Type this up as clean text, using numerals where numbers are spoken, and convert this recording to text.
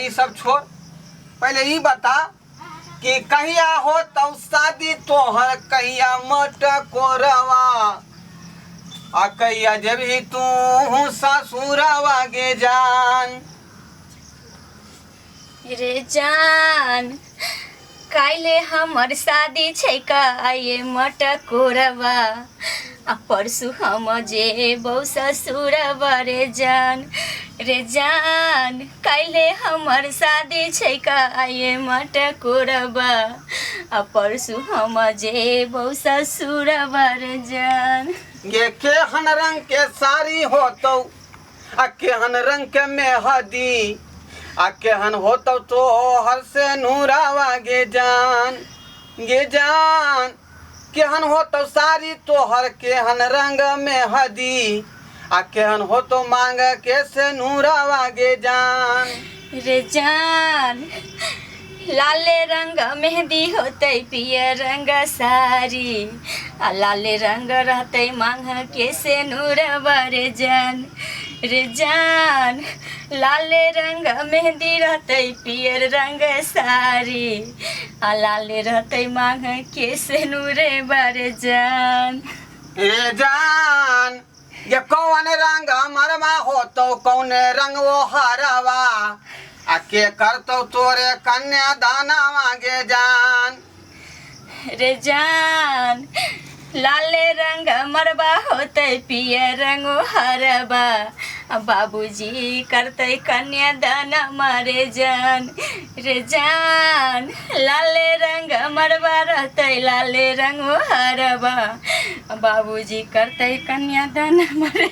ई सब छोड़, पहले ई बता कि कहिया हो तो शादी तोहर, कहिया मट कोरवा, आ कहिया जबही तू ससुरवा गे जान। रे जान, काल्हि हमर शादी छै आइए मटकोरवा, आ परसू हम जेबौ ससुरवा रे जान। रे जान, काल्हि हमर शादी छै आइए मटकोरवा, आ परसू हम जेबौ ससुरवा रे जान। गे केहन रंग के साड़ी होतौ, आ केहन रंग के मेहदी, आ केहन होतौ तोहर से नूरावा गे जान। गे जान, केहन होतौ साड़ी तोहर, केहन रंग मेहदी, आ केहन होतौ मांग के से नूरावा गे जान। रे जान, लाले रंग मेहंदी होतै, पियर रंग साड़ी, आ लाले रंग रहतै मांग के से नूरवा रे जान। रे जान, लाले रंग मेहंदी रहतै, पियर रंग साड़ी, आ लाले रहतै मांग के से नूरवा रे जान। रे जान, ये कौन रंग मरवा होतो, कौन रंग वो हरवा, आ के करतो तोरे कन्या दानावा गे जान। रे जान, लाले रंग मरबा होतै, पियर रंग हरबा, आ बाबूजी करतै कन्या दाना मारे जान। रे जान, लाले रंग मरबा रहतै, लाले रंग हरबा, आ बाबूजी करतै कन्या दाना मारे।